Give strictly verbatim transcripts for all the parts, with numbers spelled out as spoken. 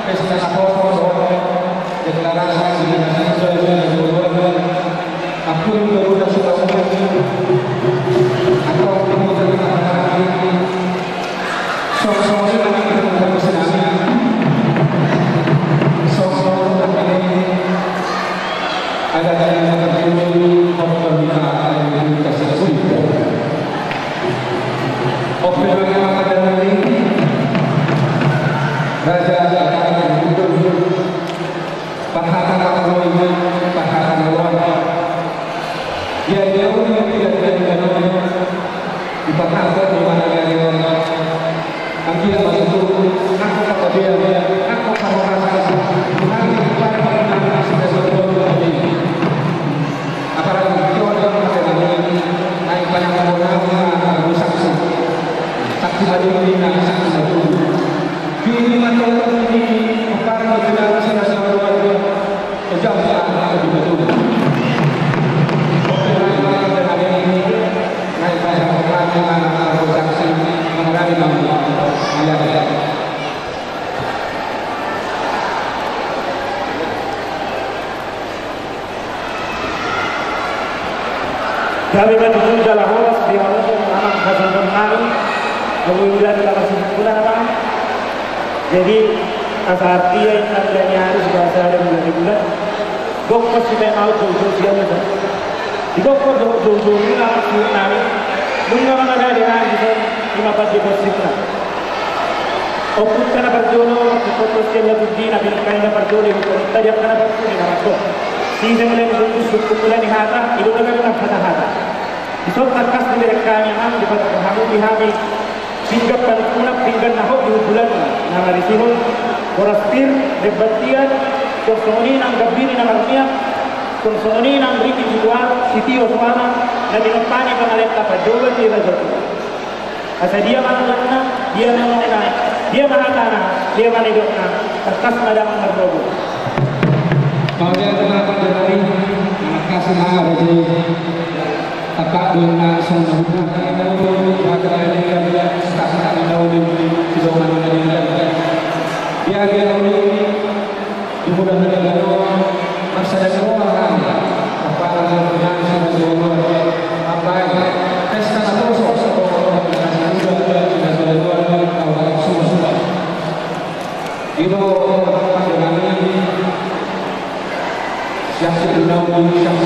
Pesta naposo, deklarasi, deklarasi, deklarasi. Oke, raja, raja, raja. Parhata na uli, parhata na uli. Ia, ia, uli, uli, uli, uli, uli. Di parhata di mana dia, dia. Anggia ma tutu, nangkok apa dia, dia, nangkok apa rasa, Tuhan, Tuhan, Tuhan, Tuhan, Tuhan. Apalagi dia orang pakai lagi, naik banyak orang, orang saksi. Saksi balik ini, saksi balik. Di lima tahun ini, para generasi nasional. Gabe ma tutu jala horas di hamu amang hasohotan nami. Mudah-mudahan kita masih muda, amang. Jadi, asa artia inna mulai ni ari, sudah asa ada mulai ni bulan. Gok pos kita mau jauh-jauh siang itu. Di gok pos jauh-jauh ini, amang, suhut nami. Nunga mana ada di nami, bisa lima pagi pos kita. Ompunta na parjolo, ompunta sian Lagudi, na pinungka ni na parjolo, ompunta di angka na parjolo, na parjolo. Sisang dan sungguh sungguh mulai ni hata, ido na gabe hata-hata. Di son tangkas diberek hami, amang, di patok hamu di hami. Pinggan panungkunan, pinggan na hot di bulan, na marisihon boras pir, debatian, tong songon i nang gambini na marmiak, tong songon i nang ringgit situal, sitio suara, na minompani pangalenta pandoban di raja. Asa dia ma nidokna, dia ma nidokna, dia ma hatana, dia ma nidokna, tangkas ma damang marrobo. Mauliate ma pande nami, makasih ma raja i. Tapak dona songon na huta, na uli, mata na uli, sita-sita na uli, sidongan na uli. Dia, dia uli. Di bulan na dua, marsada ni roha hami. Apala na punya sida dua, apa, pesta naposo. Ido, apa, dengan ini. Siap, siap, siap, siap.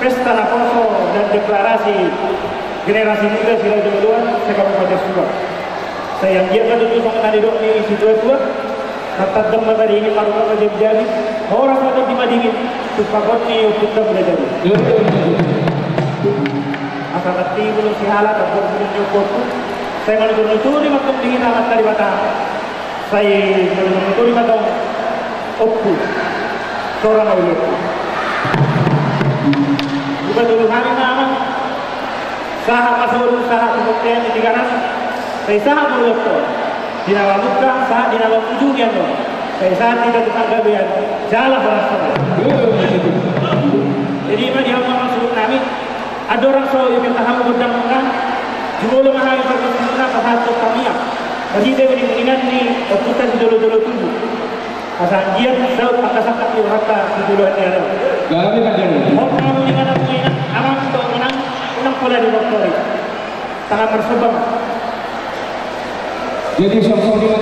Pesta naposo dan deklarasi generasi muda Siraja Uluan se-Kabupaten Subang. Sai anggiat ma tutu songon na nidok ni situa-tua, martandang ma tadi i, marungut ma jabi-jabi, horas ma tondi madingin, tumpahon ni ompunta Mulajadi. Asa mati bulung sihala, tambok bulung ni ompunta. Sai manutur-nuturi ma tong di hita Amanta Debata. Sai manutur-nuturi ma tong, Ompu, sora ma ulaonku. Buka tolu hami ma, amang. Sahat ma solu, sahat tu bontean ni Tigaras. Sai sahat ma ulaonta di na mamungka, sahat di na mangujungi annon. Sai sahat hita tu panggabean, jala horas ma. Jadi, ima di hamu amang suhut nami. Andorang so ipitta hamu gondang muna, jumolo ma hami pargonsi muna pasahathon tangiang marhite uning-uningan ni ompunta sijolo-jolo tubu. Asa anggiat saut angka sangkap ni rohanta sijoloan ni ari on. Hot ma hamu inganan-inganan, amang, tu unang, unang pola ditortori. Tangan marsomba ma. Jadi, songon i ma.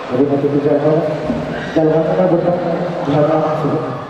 Jadi, mati di jalan, jalan mana bertemu, jalan langsung.